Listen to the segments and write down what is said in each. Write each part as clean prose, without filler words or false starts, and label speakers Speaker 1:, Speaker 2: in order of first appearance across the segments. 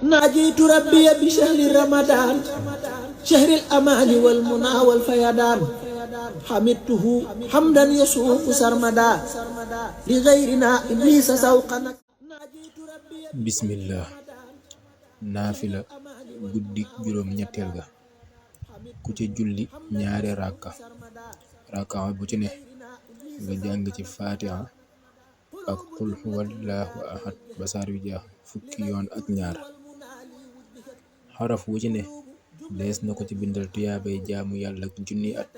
Speaker 1: ناجيت ربي بشهر رمضان شهر الأمان والمنى والفيضان حمدته حمدا يسوق سرمدا لغيرنا إبليس سوقا
Speaker 2: bismillah naafila guddik juróom ñetteel ga ku ci julli ñaari rakka bu ci ne nga jàng ci fatiha ak qul huwallahu ahad ba saar wi jeex fukki yoon ak ñaar xaraf wu ci ne dees na ko ci bindal tuyaabay jaamu yàlla junni at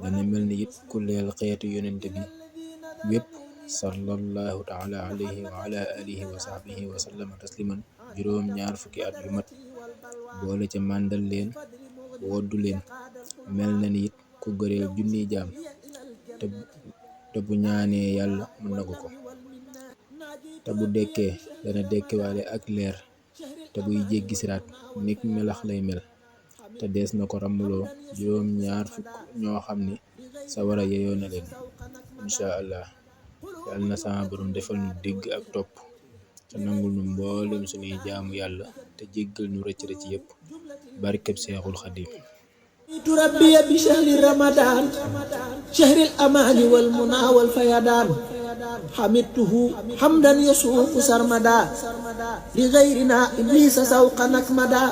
Speaker 2: dana mel ni it ku leel xeetu yonente bi wépp sallallahu taala alayhi wa ala alihi wa sahbihi wa sallama tasliman juróom ñaar fukki at yu mat boole ca màndal leen woddu leen mel na ni it ku gëreel junniy jaam te bu ñaanee yàlla mu nagu ko te bu dekkee dana dekkiwaale ak leer te buy jéggi siraat nik melax lay mel te dees na ko ràmmuloo juróom ñaar fukk ñoo xam ni sawara yeyoo na leen insha allah yàlla na sama borom defal nu dégg ak topp te nangul nu mboolem sunuy jaamu yàlla te jéggal nu rëcc rëcc yépp barkeb seexul xadim
Speaker 1: ربي بشهر رمضان شهر الأمان والمنى والفيضان حمدته حمدا يسوق سرمدا لغيرنا إبليس سوقا نكمدا